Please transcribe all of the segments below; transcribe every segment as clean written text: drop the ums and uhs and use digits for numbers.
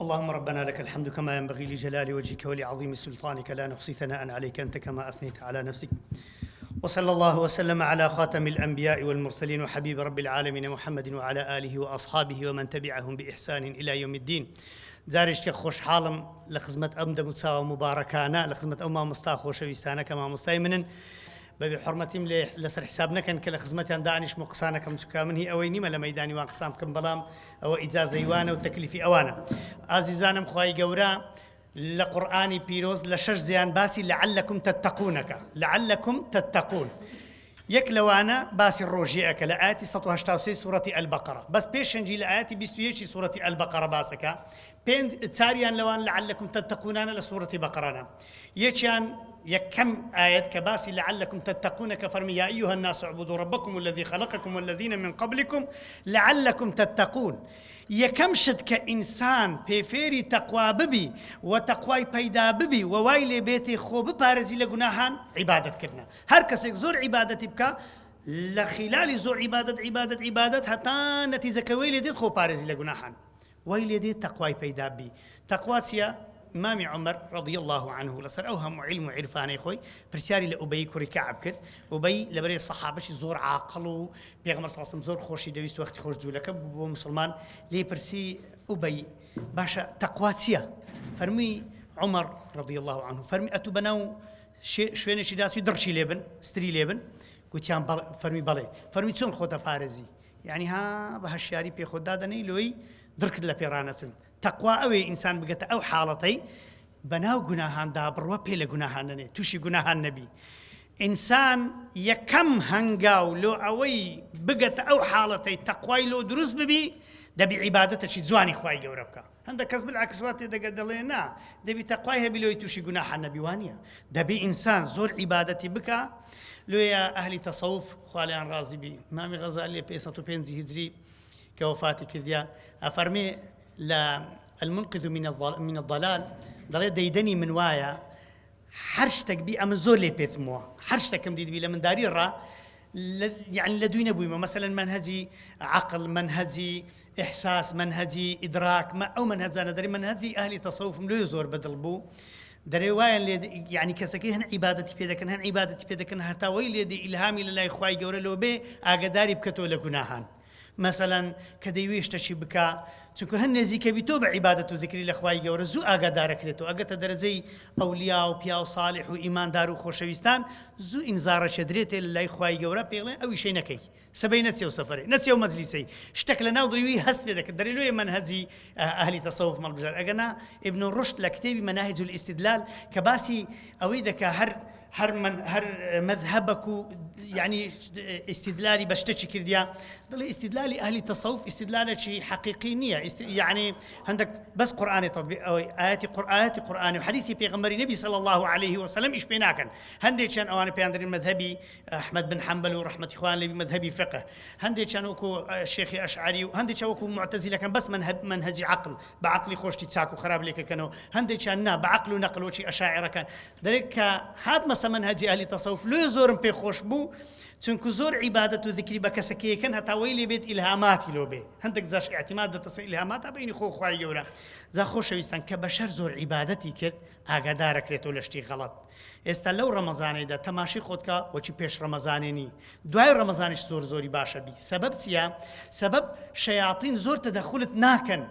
اللهم ربنا لك الحمد كما ينبغي لجلال وجهك ولعظيم سلطانك لا نحصي ثناء عليك أنت كما أثنيت على نفسك وصلى الله وسلم على خاتم الأنبياء والمرسلين وحبيب رب العالمين محمد وعلى آله وأصحابه ومن تبعهم بإحسان إلى يوم الدين جارێک کە خۆشحاڵم لە خزمەت ئەم دەموچاوە موبارەکانە لە خزمەت ئەو مامۆستا خۆشەویستانە کە مامۆستای منن بە بێ حوڕمەتیم لێ لەسەر حیساب نەکەن کە لە خزمەتیان دانیشم و قسا نەکەم چونکە من هی ئەوەی نیمە لە مەیدانی وان قسان بکەم بەڵام ئەوە ئیجازەی وانە و تەکلیفی ئەوانە ئازیزانم خوای گەورە لە قورئانی پیرۆز لە شەش زیان باسی لعلکم تتقونەکە لعلکم تتقون یەک لەوانە باسی ڕۆژی ئەکە لە ئاەتی 1970 سوورەتی ئەلبەقەرە بەس پێشنجی لە ئاەتی 21 سوورەتی ئەلبەقەرە باسەکە پێنج چاریان لەوان لعلکم تتقونانە لە سوورەتی بەقەرانە یەکیان یەکەم ئایەت کە باسی لعلکم تتقون کە فەرمی یا ایها الناس اعبدوا ربکم الذی خلقکم والذین من قبلکم لعلکم تتقون یەکەم شت کە ئینسان پێ فێری تەقوا ببی و تەقوای پەیدا ببی و وای لێ بێتێ خۆ بپارێزی لە گوناهان عیبادەت کردنە هەر کەسێک زۆر عیبادەتی بکا لە خیلالی زۆر عیبادەت عیبادەت عیبادەت هەتا نەتیجەکە وەی لێ دێت خۆ پارێزی لە گوناهان وای لێ دێت تەقوای پەیدا بی. تەقوا چیە؟ ئیمامی عومەر رضی اللە عنه لەسەر ئەو هەموو عیلم و عیرفانەی خۆی پرسیاری لە ئوبەی کوڕی کەعب کرد، ئوبەی لەبەرێ سەحابەشی زۆر عاقڵ و پێغەمبەر صلی اللە علیە وسلم زۆر خۆشی دەویست وەختی خۆش جوولەکە بوو بۆ موسڵمان، لێی پرسی ئوبەی باشە تەقوا چیە؟ فەرمووی عومەر رضی اللە عنه فەرمی ئەتوو بەناو شوێنێکی داچووی دڕکی لێ بن ستری لێ بن؟ گوتیان بەڵێ، فەرمی بەڵێ، فەرمی چۆن خۆت دەپارێزی؟ یانی ها بە هەشیاری پێ خۆت دادەنێی لۆی دڕکت لە پێ ڕانەچن تەقوا ئەوێ ئینسان بگەتە ئەو حاڵەتەی بەناو گوناهاندا بڕوە پێ لە گوناهان نەنێ تووشی گوناهان نەبی ئینسان یەکەم هەنگاو لۆ ئەوەی بگەتە ئەو حاڵەتەی تەقوای لۆ دروست ببی دەبی عیبادەتەکی جوانی خوای گەورە بکە هەندە کەس بالعکس وا تێدەگە دەڵێ نا دەبی تەقوای هەبی لۆی تووشی گوناحە نەبی وانە دەبی ئینسان زۆر عیبادەتی بکە لۆیە ئەهلی تەسەوف خوا لێیان ڕازی بی ئیمامی غەزالی لە 505 هیجری کە وەفاتی کردیا ئەفەرمێ لە المنقذ من الضلال دەڵێ دەیدەنی من وایە هەر شتێک بی ئەمن زۆر لێ پێچمەوە هەر شتێکم دیدبی لە منداری ڕا یعنی لە دوی نەبوویمە مەسەلەن مەنهەجی عەقڵ مەنهەجی ئیحساس مەنهەجی ئیدراک مە ئەو مەنهەجانە دەرێ مەنهەجی ئەهلی تەسەوفم لۆ زۆر بەدڵ بوو دەرێ وایان لێ یعنی کەسەکەی هەن عیبادەتی پێ دەکەن هەن عیبادەتی پێ دەکەن هەتا وەی لێ دێ ئیلهامی لە لای خوای گەورە لۆ بێ ئاگاداری بکەتەوە لە گوناهان مەسەلەن کە دەیوێ شتەکی بکا چونکە هەر نێزیکە بی تۆ بە عیبادەت و زیکری لە خوای گەورە زوو ئاگادارەکرێتەوە ئەگەتە دەرەجەی ئەولیا و پیاو ساڵح و ئیماندار و خۆشەویستان زوو ئینزارەکێ درێتێ لە لای خوای گەورە پێڵێ ئەو ئیشەی نەکەی سبەی نەچێ و سەفەرێ نەچێ و مەجلیسەی شتەک لە ناو دڵی هەست پێ دەکرد دەرێ لۆیە مەنهەجی ئەهلی تەسەوف مەڵبژار ئەگەنا ابن ڕشد لە کتێبی مەناهج الاستدلال کە باسی ئەوەی دەکا هەر هەر من هەر مەذهەبەک و یعنی ئیستیدلالی بە شتێکی کردیا دڵی ئیستیدلالی ئەهلی تەسەوف ئیستیدلالێکی حەقیقی نییە یعنی هەندێک بەس قورئانی تطبیق ئەوەی ئاەتی قورئاەتی قورئانی و حەدیثی پێغەمبەری نەبی صلی الله علیه وسلم ئیش پێ ناکەن هەندێکیان ئەوانە پێیان دەرین مەذهەبی ئەحمەد بن حەنبەل و ڕەحمەتی خوایان لێبی مەذهەبی فقه هەندێکیان وەکو شێخی ئەشعەری و هەندێکیان وەکو معتەزیلەکان بەس مەنهەجی عەقڵ بە عەقڵی خۆشتی چاک و خراپ لێکەکەنەوە هەندێکیان نا بە عەقڵ و نەقل وەکی ئەشاعیرەکان دەرێ کە هاتمە سە مەنهەجی ئەهلی تەسەوف لۆیە زۆرم پێ خۆش بوو چونکو زۆر عیبادەت و ذکری بە کەسەکەیەکەن هەتا وەی لێ بێت ئیلهاماتی لۆ بێ هەندێک جاش ئیعتیماد دەتەسە ئیلهاماتا بینی خۆ خوای گەورە جا خۆشەویستان کە بەشەر زۆر عیبادەتی کرد ئاگادارەکرێتەوە لە شتی غەڵەت ئێستا لەو ڕەمەزانەیدا تەماشی خۆت کە وەکی پێش ڕەمەزانێ نی دوای ڕەمەزانیش زۆر زۆری باشە بی سەبەب چییە سەبەب شەیاتین زۆر تەدەخولت ناکەن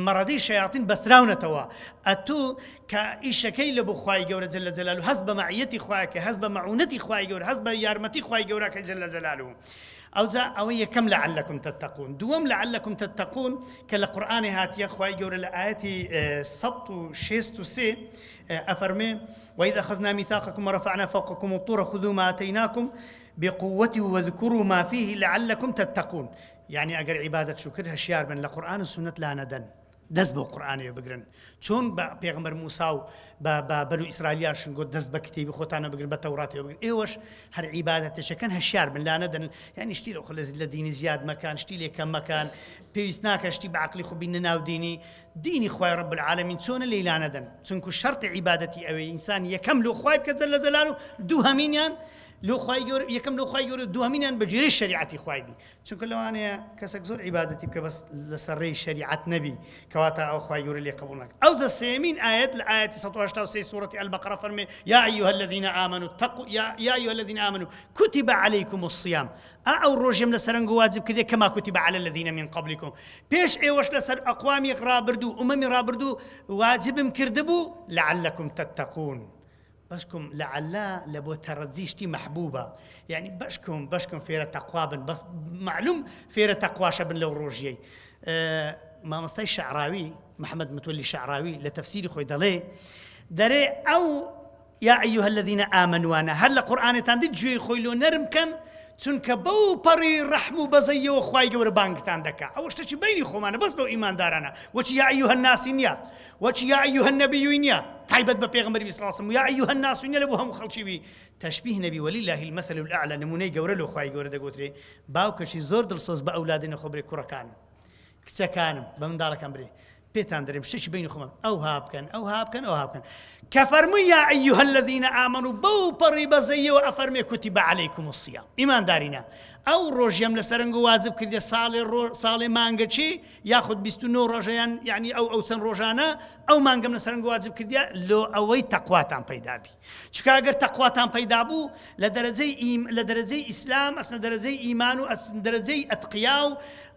مەڕەدەی شەیاتین بەستراونەتەوە ئەتوو کە ئیشەکەی لە بۆ خوای گەورە جل جلاله هەست بە مەعیەتی خوایەکە هەست بە مەعونەتی خوای گەورە هەست بە یارمەتی خوای گەورەکە جل جلاله ئەوجا ئەوە یەکەم لعلکم تتقون دووەم لعلکم تتقون کە لە قورئانی هاتیە خوای گەورە لە ئایەتی 163 ئەفەرمێ وإذ أخذنا ميثاقكم ورفعنا فوقكم الطور خذوا ما آتيناكم بقوة واذكروا ما فيه لعلكم تتقون یانی ئەگەر عیبادەت شو کرد هەشیار بن لە قورئان و سوننەت لانەدەن دەست بۆ قورئانەوە بگرن چۆن بە پێغەمبەر موسا و بە بە بەنو ئیسرائیلیان گوت دەست بە کتێبی خۆتانە بگرن بە تەوراتەوە بگرن ئێوەش هەر عیبادەتەشەکەن هەشیار بن لانەدەن یانی شتی لە خۆ لە دینی زیاد مەکان شتی لێ کەم مەکان پێویست ناکە شتی بە عەقلی خۆ بینە ناو دینی دینی خوای رب العالمین چۆنە لێی لانەدەن چونکو شەرتی عیبادەتی ئەوێ ئینسان یەکەم لۆ خوای بکە جل جلاله دووهەمینیان. لۆ خوای گەورە یەکەم لۆ خوای گەورە دووهەمینیان بە گوێرەی شەریعەتی خوای بی چونکە لەوانەیە کەسێک زۆر عیبادەتی بکە بەس لەسەر ڕێی شەریعەت نەبی کەواتە ئەو خوای گەورە لێ قبوڵ ناکە ئەوجا سێمین ئایەت لە ئایەتی 183 سورەتی البقرە فەرمێ یا ایها الذین آمنوا اتقوا یا یا ایها الذین آمنوا كتب عليكم الصيام ئا ئەو ڕۆژێم لەسەر ئەنگۆ واجب کردێ كما كتب على الذين من قبلكم پێش ئێوەش لەسەر ئەقوامی ڕابردوو ئومەمی ڕابردوو واجبم کردبوو لعلكم تتقون بەشکم لعل لە بۆ تەڕەجی شتی مەحبوبە یعنی بەشکم بەشکم فێرە تەقوا بن بەس معلوم فێرە تەقواشە بن لەو ڕۆژیەی مامۆستای شەعراوی محەممەد متولی شەعراوی لە تەفسیری خۆی دەڵێ دەرێ ئەو یا أيها الذين آمنوا انە هەر لە قورئانتان دی گوێی خۆی لۆ نەرم کەن چونکە بەو پەڕی ڕەحم و بەزەیەوە خوای گەورە بانگتان دەکا ئەوە شتێکی بەینی خۆمانە بەس بەو ئیماندارانە وەچی یا أيها الناس نییە وەچی یا أيها النبي نییە تایبەت بە پێغەمبەری صلی الله علیه و سلم یا أيها الناس نییە لە بۆ هەموو خەڵکی بی تشبیه نەبی ولله المثل الأعلى نمونەی گەورە لۆ خوای گەورە دەگوترێ باوکەشی زۆر دڵسۆز بە ئەولادی خۆ برێ کوڕەکانم کچەکانم بە منداڵەکان برێ پێتان دەرێم شتێکی بینی خۆمان ئەوها بکەن ئەوها بکەن ئەوها بکەن کە فەرمووی یا أيها الذين آمنوا بەو پەڕی بەزەیەوە ئەفەرمێ كتب عليكم الصيام ئیماندارینە ئەو ڕۆژیم لە سەرنگ واجب کردێ ساڵێ ڕۆ ساڵێ مانگەچی یاخود 29 ڕۆژەیان یعنی ئەو ئەو چەند ڕۆژانە ئەو مانگەم لە سەرنگ واجب کردیا لۆ ئەوەی تەقواتان پەیدا بی چونکە ئەگەر تەقواتان پەیدا بوو لە دەرەجەی لە دەرەجەی ئیسلام ئەچنە دەرەجەی ئیمان و ئەچن دەرەجەی ئەتقیا و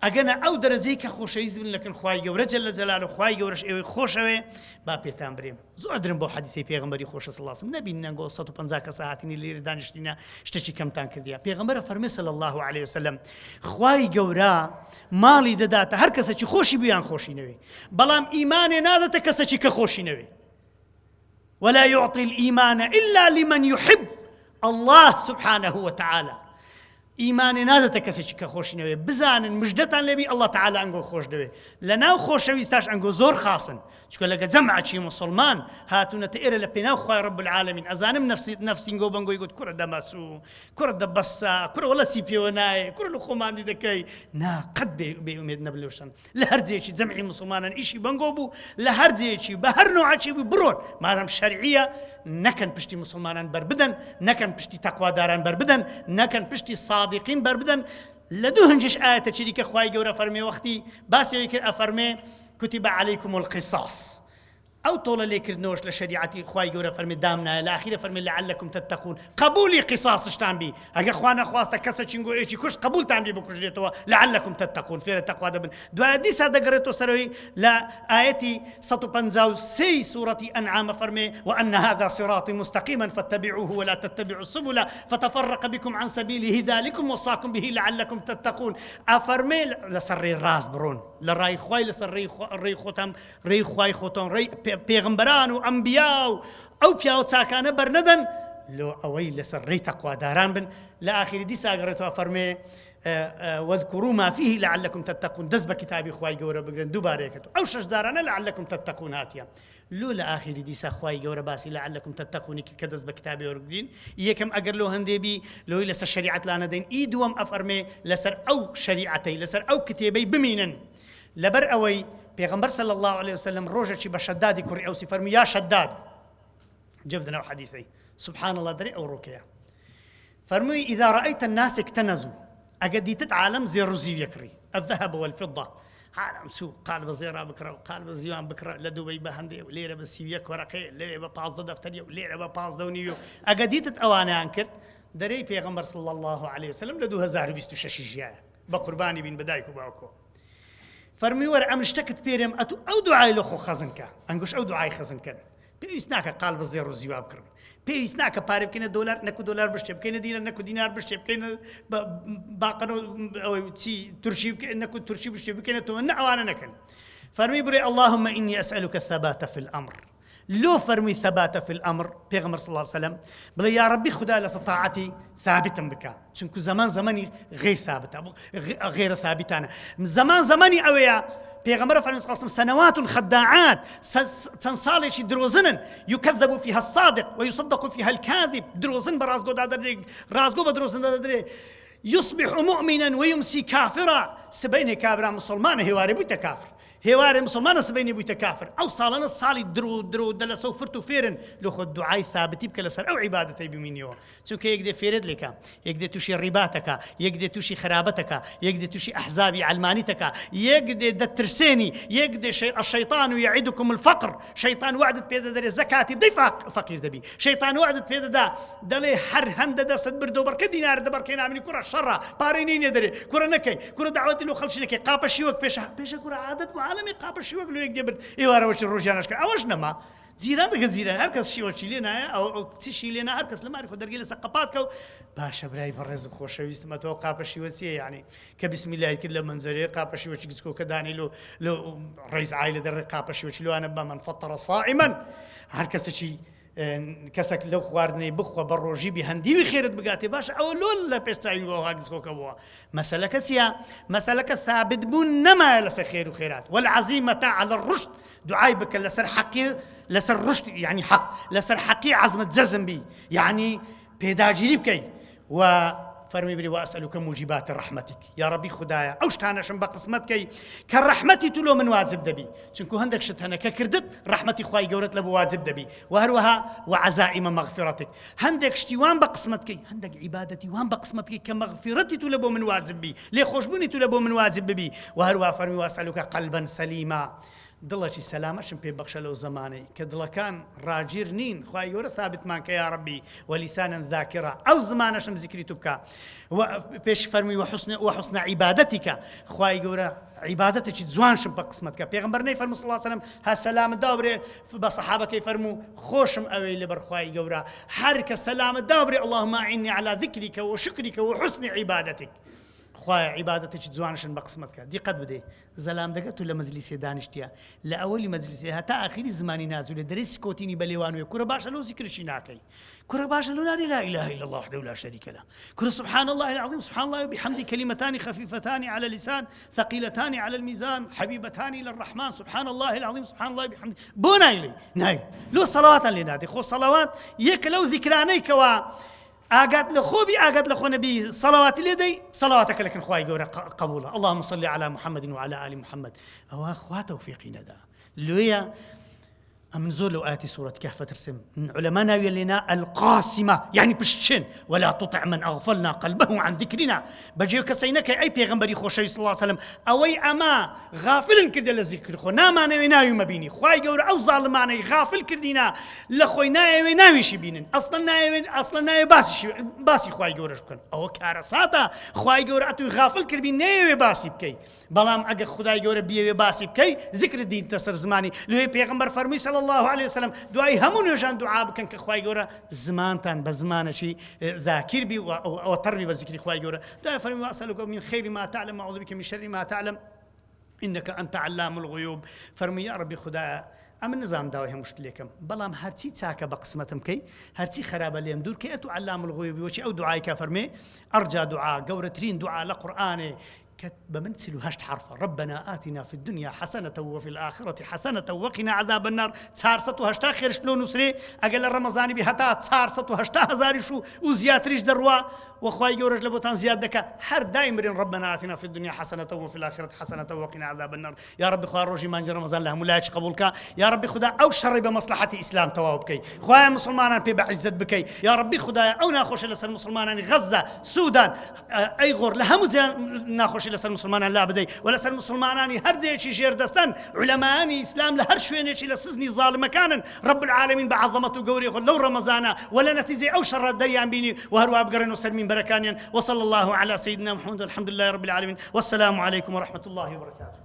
ئەگەنە ئەو دەرەجەی کە خۆشەویست بن لەکن خوای گەورە جل جلاله خوای گەورەش ئێوەی خۆشەوێ با پێتان برێم زۆر درم بۆ حەدیثی پێغەمبەری خۆشە صلی الله علیه وسلم نەبین نەنگۆ 150 کەس هاتینی لێرە دانیشتینە شتێکی کەمتان کردیە پێغەمبەرە فەرمی صلی الله علیه وسلم خوای گەورە ماڵی دەداتە هەر کەسێکی خۆشی بوو یان خۆشی نەوێ بەڵام ئیمانێ نادەتە کەسێکی کە خۆشی نەوێ ولا يعطي الإيمان إلا لمن يحب الله سبحانه وتعالى ئیمانێ نادەتە کەسێکی کە خۆشی نەوێ بزانن مژدەتان لێبی اللە تعالی ئەنگۆ خۆش دەوێ لەناو خۆشەویستاش ئەنگۆ زۆر خاصن چونکە لەگە جەمعەکی موسڵمان هاتوونەتە ئێرە لە پێناو خوای رب العالمین ئەزانم نەفسی نەفسینگۆ بەنگۆی گوت کوڕە دەمەچوو کوڕە دە بەسە کوڕە وەڵە چی پێوە نایێ کوڕە لە خۆماندی دەکەی نا قەت بێ بێ ئومێد نەبن لەو شتانە لە هەر جێیەکی جەمعی موسڵمانان ئیشی بەنگۆ بوو لە هەر جێیەکی بە هەر نوعەکی بوو بڕۆن مادام شەرعیە نەکەن پشتی موسڵمانان بەربدەن نەکەن پشتی تەقواداران بەربدەن نەکەن پشتی سادقین بەربدەن لە دوو هەنجش ئاەتە دیکە خوای گەورە فەرمێ وەختی باسی ئەوەی کرد ئەفەرمێ كتب عليكم القصاص ئەو تۆڵە لێکردنەوەش لە شەریعەتی خوای گەورە فەرمی دامنایە لە ئاخیرە فەرمی لعلکم تتقون قبولی قیساسشتان بی ئەگە خوا نەخواستە کەسە چینگۆ ئێکی کوشت قبولتان بی بکوژرێتەوە لعلکم تتقون فێرە تەقوا دەبن دوایە دیسا دەگەڕێتەوە سەرەوەی لە ئایەتی 153 سورەتی ئەنعام فەرمێ وأن هذا صراطي مستقيما فاتبعوه ولا تتبعوا السبل فتفرق بكم عن سبيله ذلكم وصاكم به لعلكم تتقون ئەفەرمێ لەسەر ڕێی ڕاست بڕۆن لە ڕای خوای لەسەر ڕێی خۆتان ڕێی خوای خۆتان ڕێی پێغەمبەران و ئەنبیا و ئەو پیاوە چاکانە بەرنەدەن لۆ ئەوەی لەسەر ڕێی تەقواداران بن لە ئاخری دیسا گەڕێتەوە فەرمێ واذكروا ما فيه لعلكم تتقون دەست بە کتابی خوای گەورە بگرن دووبارەیەکەت ئەو شەش جارانە لعلكم تتقون هاتیە لۆ لە ئاخری دیسا خوای گەورە باسی لعلكم تتقون کرد کە دەست بە کتابی وەرگرین یەکەم ئەگەر لۆ هەندێ بی لۆی لەسەر شەریعەت لانەدەین ئی دووەم ئەفەرمێ لەسەر ئەو شەریعەتەی لەسەر ئەو کتێبەی بمینن لەبەر ئەوەی پێغەمبەر صلی اللە علیە وسلم ڕۆژێکی بە شەدادی کوڕی ئەوسی فەرمووی یا شەداد جێ بدەن ئەو حەدیثەی سبحان اللە دەرێ ئەو ڕۆکەیە فەرمووی اذا رأيت الناس اكتنزوا ئەگە دیتت عالم زێڕ و زیو یەکڕی الذهب والفضة عالم چوو قال بە زێڕا بکڕە و قال بە زیوان بکڕە لە دوبەی بە هەندێ و لێرە بە 31 وەرەقەیە لەوێ بە 15 دەفتەریە و لێرە بە 15 و نیوە ئەگە دیتت ئەوانیان کرد دەرێی پێغەمبەر صلی الله علیه وسلم لە 2026 ژیایە بە قوربانی بین بە دایک و باوکەوە فەرمووی وەرە ئەمن شتەکت پێرێم ئەتو ئەو دوعای لە خۆ خەزن کە ئەنگوش ئەو دوعای خەزن کەن پێویست ناکە قال بە زێڕ و زیوا بکڕن پێویست ناکە پارە بکەینە دۆلار نەکو دۆلار بشتێ بکەینە دینار نەکو دینار بشتێ بکەینە باقەنە ئەوەی چی تورکی بکەین نەکو تورکی بشتێ بکەینە تۆ نە ئەوانە نەکەن فەرمی بڕێ اللهم إني أسألك الثبات في الأمر لۆ فەرمووی ثبات فی الامر پێغەمبەر صلی اللە علیە وسلم بڵێ یاڕەبی خودا لەسەر تاعەتی ثابتم بکە چونکو زەمان زەمەنی غیر ثابتە غیرە ثابتانە زەمان زەمەنی ئەوەیە پێغەمبەر فەرمی صلی الله علیه وسلم سنوات خداعات چەند ساڵێکی درۆزنن يكذب فيها الصادق ويصدق فيها الكاذب درۆزن بە ڕاستگۆ دادەدرێ ڕاستگۆ بە درۆزن دادەدرێ يصبح مؤمنا ويمسي كافرا سبەینێ کابرا مسلمانە هێوارێ بوویتە کافر. هێوارێ مسوڵمانە سبەینێ بوویتە کافر ئەو ساڵانە ساڵی درو و درو و دەلەسە و فرت و فێرن لۆ خۆت دوعای ثابتی بکە لەسەر ئەو عیبادەتەی بمینیەوە چونکە یەک دێ فێرت لێکا یەک دێ تووشی ڕیباتەکە یەک دێ تووشی خرابەتەکە یەک دێ تووشی ئەحزابی عەلمانیتەکە یەک دێ دەترسێنی یەک دێ الشیطان یعدکم الفقر شەیتان وەعدت پێ دەدەرێ زەکاتی بدەی فەقیر دەبی شەیتان وەعدت پێ دەدا دەڵێ هەر هەندە دەستت بردەوە بەڕکە دینارە دەبەڕکەی نامنی کوڕە شەڕە پارەی نینێ دەرێ کوڕە نەکەی کوڕە داوەتی لۆ خەڵکی نەکەی قاپە شیوەک پێشە پێشە کوڕە عادەت بوو عالەمی قاپە شیوەک لۆ یەک دێ برد ئێوارەوەشی ڕۆژیانەش کرد ئەوەش نەما جیران دەکە جیران هەر کەس شیوەکی لێ نایە ئەو ئەو چیشی لێ نا هەر کەس لە ماری خۆ دەرگەی لەسەر قەپات کە و باشە برای بەڕێز و خۆشەویستم ئەتۆ قاپە شیوە چییە یعنی کە بسم اللە کرد لە مەنزەرەیە قاپە شیوەکی گچکۆکە دانی لۆ لۆ ڕیز عایلە دەڕێ قاپە شیوەکی لۆیانە بە من فطر صائما هەر کەسێکی کەسێک لەو خواردنەی بخوا بە ڕۆژی بی هەندیوی خێرت بگاتێ باشە ئەوە لۆ لە پێش چاوی وەها گچکۆکە بووە مەسەلەکە چییە مەسەلەکە ثابت بوون نەمایە لەسەر خێر و خێرات والعزیمەتە علی الرشد دوعای بکە لەسەر حەقی لەسەر ڕشد یعنی حەق لەسەر حەقی عەزمت جەزم بی یعنی پێداگیری بکەی و فەرمی بری واسألك موجبات رحمتك یا ربی خدایە ئەو شتانەشم بە قسمەت کەی کە ڕەحمەتی تو لۆ من واجب دەبی چونکو هەندێک شت هەنە کە کردت ڕەحمەتی خوای گەورەت لە بۆ واجب دەبی و هەروەها وعزائم مغفرتك هەندێک شتی وان بە قسمەت کەی هەندێک عیبادەتی وان بە قسمەت کەی کە مەغفرەتی تو لە بۆ من واجب بی لێ خۆشبوونی تو لە بۆ من واجب ببی و هەروەها فەرمی واسألك قلبا سليما دڵەکی سەلامەتشم پێ بەخشە لەو زەمانەی کە دڵەکان ڕاگیر نین خوای گەورە ثابتمان کە یاڕەبی ولسانا ذاکرا ئەو زمانەشم زیکری تو بکە و پێش فەرمی وحسن وحسن عبادتک خوای گەورە عیبادەتێکی جوانشم بە قسمەت کە پێغمبەر نەی فەرموو صلی الله علیه وسلم ها سەلامت داو برێ بە سەحابەکەی فەرموو خۆشم ئەوەی لەبەر خوای گەورە هەر کە سەلامت داو برێ اللهم اعني على ذکرک وشکرک وحسن عبادتک خوایە عیبادەتێکی جوانشن بە قسمەت کە دیقەت بدەی زەلام دەگە تو لە مەجلیسێ دانیشتیە لە ئەوەلی مەجلیسێ هەتا ئاخیری زمانی ناجولێ دەرێ سکۆتینی بە لێوانوێ کورە باشە لۆ زیکرشی ناکەی کورە باشە لۆ ناری لا اله الا الله وحده لا شريك له کورە سبحان الله العظیم سبحان الله وبحمده كلمتان خفيفتان على اللسان ثقيلتان على الميزان حبيبتان الى الرحمن سبحان الله العظیم سبحان الله وبحمده بۆ نایلی نای لۆ سەڵاتان لێ نادەی خۆ سەڵەوات یەکە لەو زیکرانەی کەوا ئاگات لە خۆ بی ئاگات لە خۆ نەبی سەڵەواتی لێ دەی سەڵەواتەکە لەکن خوای گەورە قبوڵە اللهم صل على محمد وعلى آل محمد ئەوە خوا تەوفیقی نەدا لۆیە ئەمن زۆر لەو ئاەتی سوورەت کەهفە ترسم علەما ناویە لێنا القاسمە یعنی پشتچن ولا تطع من أغفلنا قلبه عن ذكرنا بەجێ کەسەی نەکەی ئەی پێغەمبەری خۆشەویست صلی الله علیه وسلم ئەوەی ئەمە غافلن کردە لە زیکر خۆ نامانەوێ ناوی مەبینی خوای گەورە ئەو زاڵمانەی غافل کردینا لە خۆی نایەوێ ناویشی بینن ئەسڵەن نایەوێ ئەسڵەن نایەوێ باسیشی باسی خوای گەورەش بکەن ئەوە کارەساتە خوای گەورە ئەتوی غافل کردبی نەیەوێ باسی بکەی بەڵام ئەگەر خودای گەورە بیەوێ باسی بکەی زیکرت دینتە سەر زمانی لێ پێغەمبەر فەرمووی صلی الله علیه وسلم دوای هەموو نوێژان دوعا بکەن کە خوای گەورە زمانتان بە زمانەکی ذاکر بی و تەڕ بی بە زیکری خوای گەورە دوای فەرمووی واسألك من خير ما تعلم وأعوذ بك من شر ما تعلم إنك أنت علام الغيوب فەرمووی یا ربی خدایە ئەمن نزام داوای هەموو شت لێکەم بەڵام هەرچی چاکە بە قسمەتم کەی هەرچی خراپە لێم دوور کەی ئەتو علام الغیوبی وەچی ئەو دوعای کە فەرمێ ئەرجا دوعا گەورەترین دوعا لە قورئانێ کە بە من 48 حرفە ربنا آتنا في الدنيا حسنة وفي الآخرة حسنة وقنا عذاب النار 480 خێرشت لۆ نووسرێ ئەگەر لە ڕەمەزانی بی هەتا 480 هەزاریش و و زیاتریش دەڕوا و خوای گەورەش لە بۆتان زیاد دەکا هەر دایم برێن ربنا آتنا في الدنيا حسنة وفي الآخرة حسنة وقنا عذاب النار یا ربی خوا ڕۆژی مانگی ڕەمەزان لە هەموو لایەکی قبوڵ کە یا ربی خودا ئەو شەڕی بە مەسلحەتی ئیسلام تەواو بکەی خوایە مسلمانان پێ بە عیزەت بکەی یا ربی خدایە ئەو ناخۆشە لەسەر مسلمانانی غەزە سودان ئەی غۆر لە هەموو جیان ناخۆشی لەسەر مسلمانان لا بدەی و لەسەر مسلمانانی هەر جێیەکی ژێردەستەن عولەمایانی ئیسلام لە هەر شوێنێکی لە سزنی زاڵمەکانن رب العالمین بە عەزەمەت و گەورەی خۆت لەو ڕەمەزانە و لە نەتیجەی ئەو شەڕە دەریان بینی و هەروا بگەڕێنەوە سەر مینبەرەکانیان وصلی الله علی سیدنا محمد والحمد لله رب العالمین والسلام علیکم ورحمة الله وبرکاته.